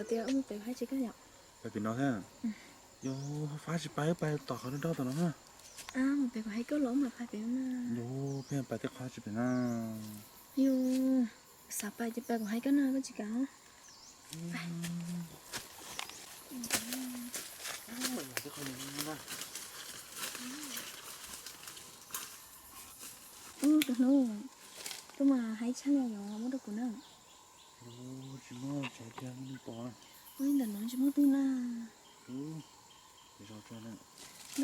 Tias mus pem kuv hais tsis koj yom? Pais pem no thiab? Yog fab tsis pais, pais tom qhov dawb dawb tom no na. Mus pem kuv hais koj los mas pais pem na. Yog pheej pais tej qhov tsis pem na. Yog xav pais ces pais kuv hais koj na, koj tsis kam. Ub, tus hlub, koj mas haib tshaj li yom, muab rau kuv na. Tsis muab tsev tiag, muab neeg pom. Ua li ntawm no tsis muaj twg na. Ub, zov tso na.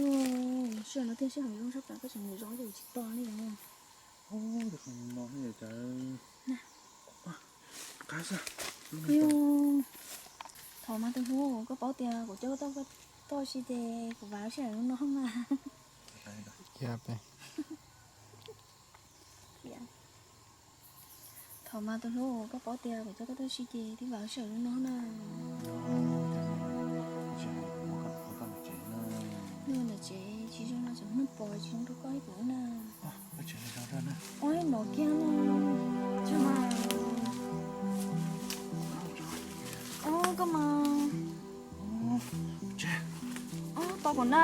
Ub, sij hawm no tiag sij hawm zoo sab plaws koj tseem mus zov ces tsis tos li os. Ub, qhov no thiaj yog cas. Qab xwb. Thov mas tus hlub, koj paub tias kuv coj koj tuaj si ces kuv vam lub sij hawm zoo no mas. Thov mas tus hlub, koj paub tias kuv coj koj tuaj si ces twb vam lub sij hawm zoo no na. Nyob ntawm tsev tsis zoo no tseem muaj neeg pom tsis zoo rau koj ib kuv na. Ua no kiag no. Tsis mas. Ub, koj mas. Ub, tau kuv na.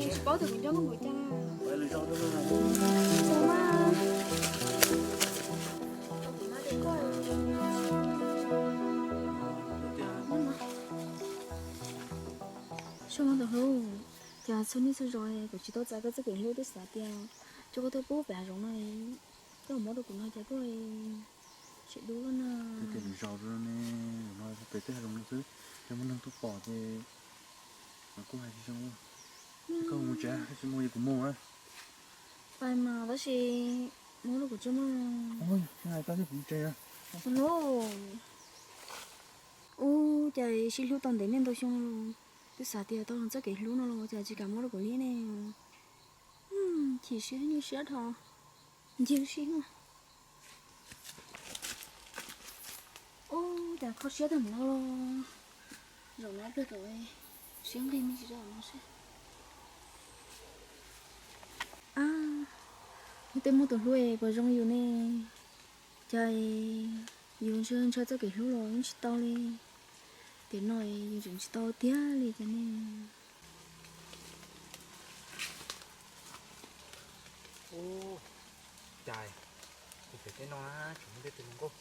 Tsis paub tias kuv nco koj npaum cas. Tsis mas. Soj mas tus hlub, cas txhua niaj txhua zaus kuv tsis tau txais koj txoj kev hlub, twb xav tias coj koj tuaj pub pem hav zoov no, koj muab rau kuv no cas tuaj tsis dub lawm na. Tias lwm zaus ne, no pem tej hav zoov no xwb, yog muaj neeg tuaj pom ces kuj hais tsis zoo. Koj mus tsev, koj tsis mus ces kuv mus na. Pais mas tab sis muab rau kuv tso mas. Tus hlub, ub, cas sib hlub tau ntev niaj ntau xyoo los twb xav tias tau txoj kev hlub no los cas tsis kam muab rau kuv li ne. Chim siab nyuaj siab dhau, ncig siab na. Ub, cas kho siab tag npaum no los, zaum no pliag tau siab nqig me ntsis zaum no seb. Ab, tej muaj tus hlub puas zoo yus ne. Cas yus ntshaw ntshaw txoj kev hlub los yeej tsis tau li. Tiam no yus tseem tsis tau tiag li cas ne. Ub, cas kuv pem tej no na tseem muaj tej tus hluas nkauj,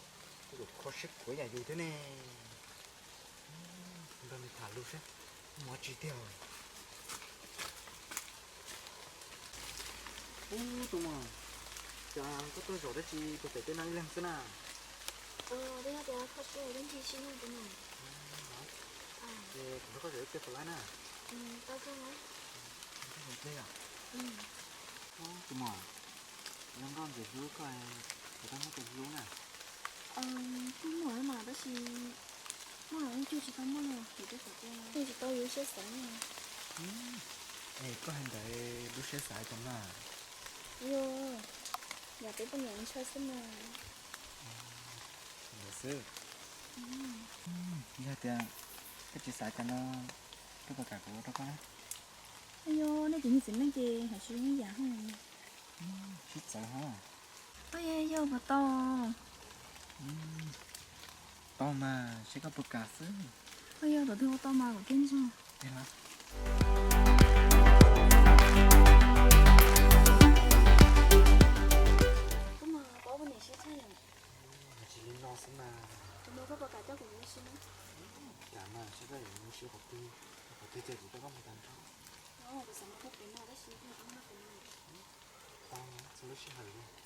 kuj yuav kho siab khuav yam yus thiab ne. Nrog nws tham lus seb muaj dab tsi tiag. Ub, tus muam, cas koj tuaj zaum dab tsi puag pem tej no ib leeg xwb na? Twb yog tias kho siab ncig sib nug tus muam. Ces kuv nrog koj zaum ib pliag puas laib na? Ub, tus muam, zoo nkauj ntxim hlub koj, puas tau muaj tus hlub na? Kuj muaj mas tab sis muaj los yeej cog tsis tau muaj na, vim rau qhov tias cog tsis tau yus lub siab xav na. Es koj hais ntawd lub siab xav cas na? Yog, yam peb poj niam ntshaw xwb mas. Ntawd xwb. Yog tias koj tsis xav cas no, koj puas kam kuv ua rau koj na? Yog nej cov niag txiv neej ces hais tsis zoo ib yam. Sib txawv hos. Yog puas tau? Tau mas, seb koj puas kam xwb. Yog thaum twg ua tau mas kuv thiaj ntseeg. Koj mas paub poj niam siab tshaj yom. Hais tsis li no xwb mas. Tus no koj puas kam coj kuv mus ua si na? Kam mas, seb koj yuav mus ua si qhov twg, qhov twg ces kuv coj koj mus tag nrho. Kuv xav mus koj pem no tab sis koj tsis muaj pem no. Tau, txhua lub sij hawm li.